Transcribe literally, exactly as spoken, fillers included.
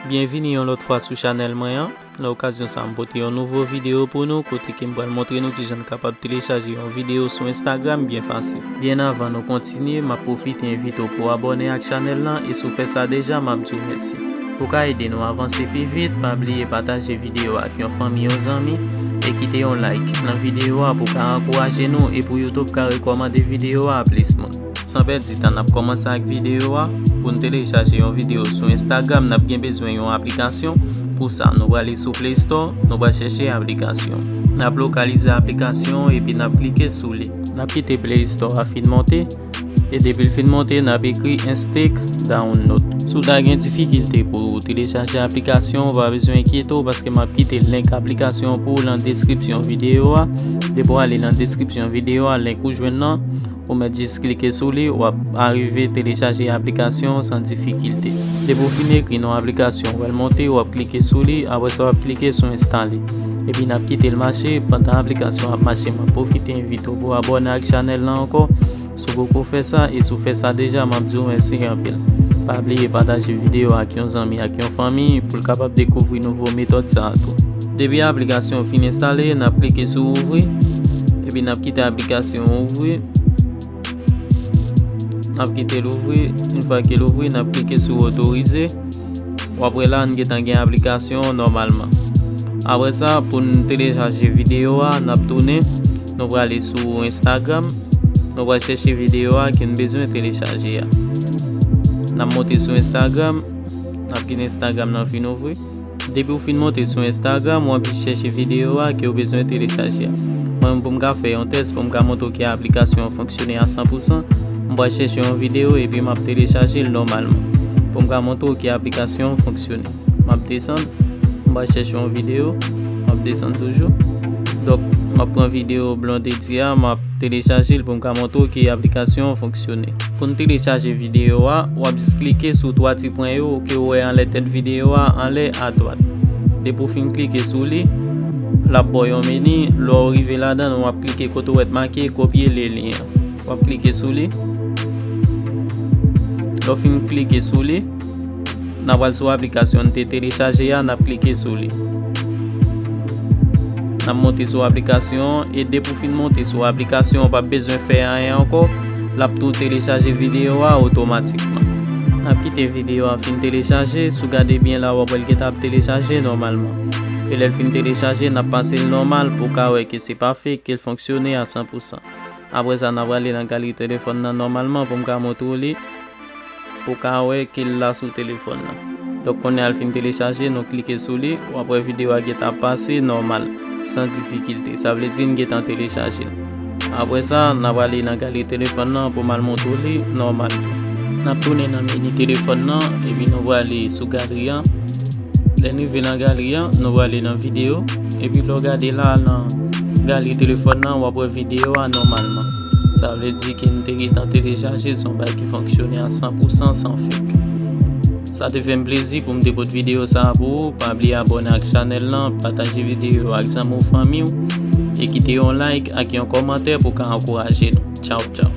Byenvini yon lòt fwa sou chanèl mwen an. Nan okazyon sa a, m pote yon nouvo videyo pou nou, kote ke m pral montre nou kijan n kapab telechaje yon videyo sou Instagram byen fasil. Byen avan nou kontinye, m ap pwofite envite w pou w abòne ak chanèl lan, e si w fè sa deja, m ap di w mèsi. Pou w ka ede nou avanse pi vit, pa bliye pataje videyo a ak yon fanmi, yon zanmi, e kite yon like nan videyo a pou w ka ankouraje nou e pou YouTube ka rekòmande videyo a a plis moun. San pèdi tan, n ap kòmanse ak videyo a. Pou n telechaje yon videyo sou Instagram, n ap gen bezwen yon aplikasyon. Pou sa, nou prale sou Play Store, nou pral chèche aplikasyon. N ap lokalize aplikasyon epi n ap klike sou li. N ap kite Play Store a fin monte, e depi l fin monte, n ap ekri Insteak Download. Si w ta gen difikilte pou w telechaje aplikasyon, ou pa bezwen enkyete w, paske m ap kite link aplikasyon pou w nan deskripsyon videyo a. Depi w ale nan deskripsyon videyo a, link ou jwenn nan, ou mèt jis klike sou li, w ap arive telechaje aplikasyon an san difikilte. Depi w fin ekri non aplikasyon, w wè l monte, w ap klike sou li, apre sa w ap klike sou enstale. Epi n ap kite l mache. Pandan aplikasyon an ap mache, m ap pwofite envite w pou w abòne ak chanèl lan ankò, si w poko fè sa, e si w fè sa deja, m ap di w mèsi anpil. Pa bliye pataje videyo a ak yon zanmi, ak yon fanmi, pou l kapab dekouvri nouvo metòd sa a tou. Depi aplikasyon an fin enstale, n ap klike sou ouvri, epi n ap kite aplikasyon an ouvri. N ap kite l ouvri. Yon fwa ke l ouvri, n ap klike sou otorize. W ap wè la, n gentan gen aplikasyon an nòmalman. Apre sa, pou n telechaje videyo a, n ap tounen, nou prale sou Instagram, nou pral chèche videyo a ke n bezwen telechaje a. N ap monte sou Instagram, n ap kite Instagram nan fin ouvri. Depi w fin monte sou Instagram, w ap jis chèche videyo a ke w bezwen telechaje a. Mwen menm, pou m ka fè yon tès, pou m ka montre w ke aplikasyon an fonksyone a san pou san, m pral chèche yon videyo epi m ap telechaje l nòmalman. Pou m ka montre w ke aplikasyon an fonksyone. M ap desann, m pral chèche yon videyo, m ap desann toujou. Donk, m ap pran videyo Blondedy a, m ap telechaje l pou m ka montre w ke aplikasyon an fonksyone. Pou n telechaje videyo a, w ap jis klike sou twa ti pwen yo ke w wè anlè tèt videyo a, anlè adwat. Depi w fin klike sou li, l ap ba w yon meni. Lè w rive ladan l, w ap klike kote w wè t make kopye le lyen an. W ap klike sou li. Lè w fin klike sou li, n a pral sou aplikasyon n te telechaje a, n ap klike sou li. N ap monte sou aplikasyon an, e depi w fin monte sou aplikasyon an, w p ap bezwen fè anyen ankò, l ap tou telechaje videyo a otomatikman. N ap kite videyo a fin telechaje, si w gade byen la, w ap wè l gentan ap telechaje nòmalman. E lè l fin telechaje, n ap pase l nòmal pou w ka wè ke se pa fake, ke l fonksyone a san pou san. Apre sa, n a prale nan galri telefòn nan nòmalman pou m ka montre w li, pou w ka wè ke l la sou telefòn nan. Donk, kounye a l fin telechaje, nou klike sou li, w ap wè videyo a gentan ap pase nòmal, san difikilte. Sa vle di n gentan telechaje l. Apre sa, n a prale nan galri telefòn nan pou m al montre w li nòmal tou. N ap tounen nan meni telefòn nan, epi nou prale sou galri an. Lè n rive nan galri an, nou prale nan videyo. Epi lè w gade la nan galri telefòn nan, w ap wè videyo a nòmalman. Sa vle di ke n te gentan telechaje, se yon bagay ki fonksyone a san pou san san fake. Sa te fè m plezi pou m te pote videyo sa a pou ou. Pa bliye abòne ak chanèl lan, pataje videyo yo ak zanmi w, fanmi w, e kite yon like ak yon kòmantè pou ka ankouraje nou. Tchaw, tchaw.